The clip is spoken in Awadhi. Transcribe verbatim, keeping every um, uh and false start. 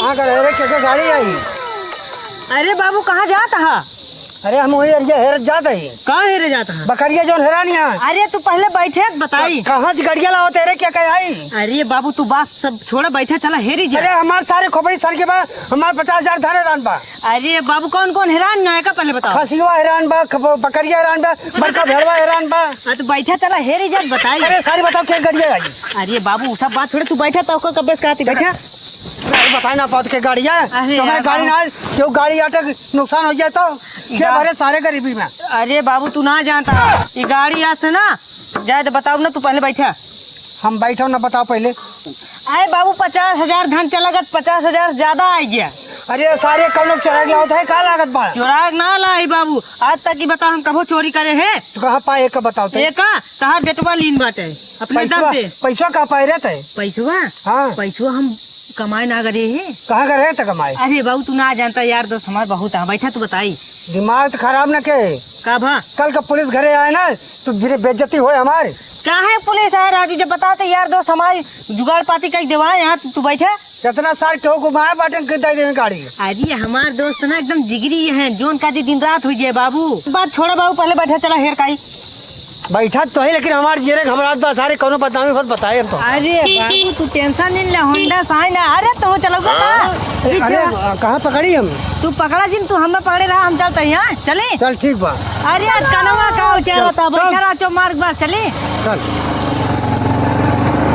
अगर हेरे के, के गाड़ी आई। अरे बाबू, कहाँ जात हा? अरे हम वही एरिया हेरे जात ही। कहाँ हेरे जात हा? बकरिया जौन हेरानी है। अरे तू पहले बैठे त बताई। कहाँ से गड़िया लावत हेरे के, के आई? अरे बाबू, तू बात सब छोड़ा, बैठा चला हेरी जा। अरे हमार सारे खोपड़ी सर के बा, हमार पचास हजार धन हेरान बा। अरे बाबू, कौन कौन हेरान ना है का पहले बताओ? खसिया हेरान बा, खप-, बकरिया हेरान बा, बड़का भेड़वा हेरान बा। हाँ, तो बैठा चला हेरी जा, बताई। अरे सारी बताओ के गड़िया आई? अरे बाबू, उ सब बात छोड़े, तू बैठा तो को कब्बे से कहती, बैठा। अरे बताई ना पावत के गाड़ी है। अरे तुम्हारे यार गाड़ी बाबू। ना, क्यों गाड़ी आटे नुकसान हो जाए तो? के गा- भरे सारे गरीबी में। अरे बाबू, तू ना जानता, ये गाड़ी आज से ना जाए तो बताओ ना, तू पहले बैठा। हम बैठो ना, बताओ पहले। अरे बाबू, पचास हजार धन चला गत, पचास हजार ज्यादा आ गया। अरे सारे कौन लोग चोराए के लावत है, का लागत बा? चोराए के ना लाई बाबू, आज तक की बताओ हम कभो चोरी करे है? तो कहाँ पाए का बताओ तो? एका तहार बेटवा लीन बाटे अपने पैसवा, दम पे। पैसवा कहाँ पाए रहते? पैसवा? हाँ। पैसवा हम कमाए ना करे है। कहाँ करे है तो कमाए? अरे बाबू, तू ना जानता, यार दोस्त हमार बहुत है, बैठा तू बताई। दिमाग तो खराब न के। का भा? कल का पुलिस घरे आए ना, तो फिर बेइज्जती होए हमारे। काहे पुलिस आए राजू, जब बताओ तो यार दोस्त हमारी जुगाड़ पाती कई देवा, यहाँ तू, तू बैठा। कितना साल केहू घुमाए बाटे के दे देवे गाड़ी। अरे हमार दोस्त ना एकदम जिगरी है, जोन का जी दिन रात हुई जाए बाबू। बात छोड़ा बाबू, पहले बैठा चला हेर काई। बैठा तो है, लेकिन हमार जियरे घबरात बा, सारे कौनो बदनामी होत बताए हम तो। अरे बाबू, तू टेंशन नहीं ले, होंडा साइन है। अरे तू चलौगा का? हाँ। पीछे अरे, आ। कहाँ पकड़ी हम? तू पकड़ा जिन, तू हमें पकड़े रहा, हम चलते हैं, हाँ? चली? चल ठीक बा। अरे यार, कनवा का हो, चल, बता, चल। बैठा रहा, चो मार्ग बा, चली? चल।